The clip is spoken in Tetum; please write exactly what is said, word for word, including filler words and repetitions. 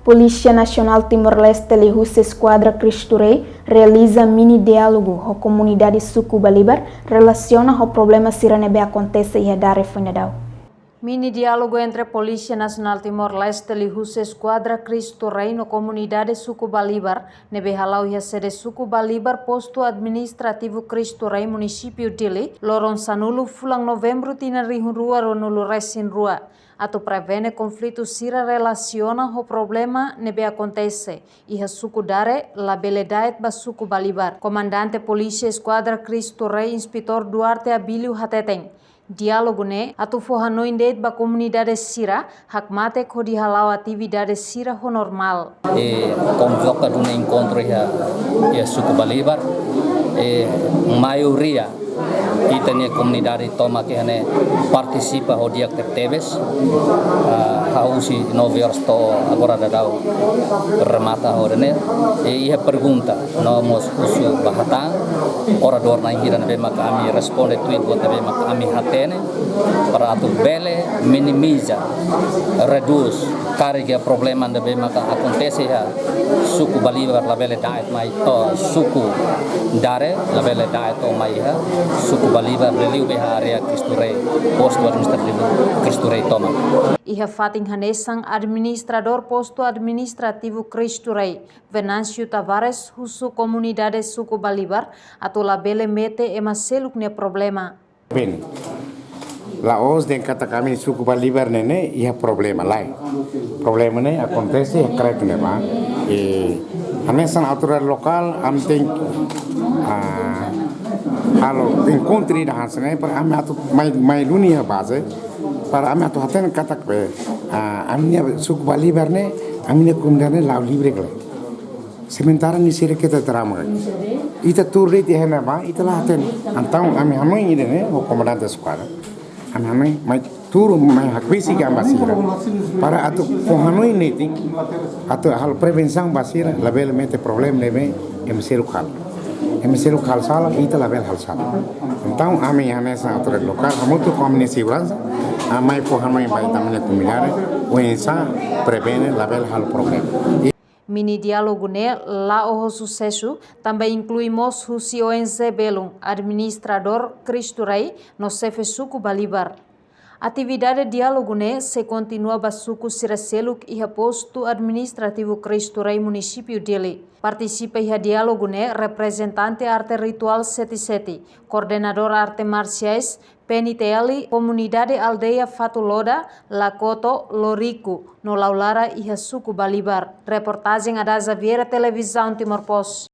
Polísia Nasionál Timor-Leste liuhusi Eskuadra Cristo Rei realiza mini diálogu ho komunidade suku Balibar relasiona ho problema sira ne'ebé akontese iha dare foin daudaun. Mini diálogu entre Polísia Nasionál Timor-Leste liuhusi Eskuadra Cristo Rei no komunidade suku Balibar ne'ebé hala'o iha sede suku Balibar, Postu Administrativu Cristo Rei, Munisípiu Dili, loron sanulu fulan Novembru tinan rihun rua ruanulu resin rua, atu prevene konflitu sira relasiona ho problema ne'ebé akontese iha suku Dare labele da'et ba suku Balibar. Komandante Polísia Eskuadra Cristo Rei, Inspetór Duarte Abílio hateten, diálogu ne'e atu fó hanoin de'it ba komunidade sira, hakmatek hodi hala'o atividade sira ho normál. E konvoka duni enkontru iha, iha suku Balibar. E maioria ita-nia komunidade tomak iha ne'e partisipa ho di'ak tebetebes. Ah, hahú husi nove horas to'o agora daudaun remata hodi ne'e. E iha pergunta no mós husu ba hatán, oradór na'in hira ne'ebé maka ami responde tuir buat ne'ebé maka ami hatene, para atu bele minimiza, redús karga problema ne'ebé maka akontese iha suku Balibar labele da'et mai to'o suku Dare, labele da'et to'o mai iha suku Balibar, liuliu ba iha área Cristo Rei, Postu Administrativu Cristo Rei tomak. Iha fatin hanesan, Administradór Postu Administrativu Cristo Rei, Venâncio Tavares, husu komunidade suku Balibar atu labele mete ema seluk nia problema. Bem, la'ós dehan katak ami suku Balibar ne'e ne'e iha problema, lae. Problema ne'e akontese iha krek ne'ebá. E hanesan autoridade lokál, ami tenke, ah, halo enkontru ida hanesan ne'e para ami atu mai, mai duni iha baze, para ami atu hatene katak be, ah, ami-nia suku Balibar ne'e, ami-nia komunidade ne'e la'o livre ka lae. Sementara nia sira keta trauma. Ita tuur de'it iha ne'ebá, ita la hatene. Entaun ami hanoin ida-ne'e ho komandante eskuadra. Ami hanoin, mai tuur, mai hakbesik an ba sira. Para atu fó hanoin netik, atu halo prevensaun ba sira, labele mete problema ne'ebé ema seluk halo. Ema seluk halo sala, ita labele halo sala. Entaun ami hanesan autoridade lokál, hamutuk ho ami-nia seguransa, ami mai fó hanoin ba ita-nia komunidade, oinsá prevene, labele halo problema. Mini diálogu ne'e la'o ho susesu, tanba inklui mós husi O N G belun, Administradór Cristo Rei no xefe suku Balibar. Atividade diálogu ne'e sei kontinua ba suku sira seluk iha Postu Administrativu Cristo Rei, Munisípiu Dili. Partisipa iha diálogu ne'e reprezentante arte rituál Seti Seti, koordenadór arte marsiais, P N T L, komunidade aldeia Fatuloda, Lakoto, Loriku, no Laulara iha suku Balibar. Reportajen Adaza Vieira, Televizaun Timor Post.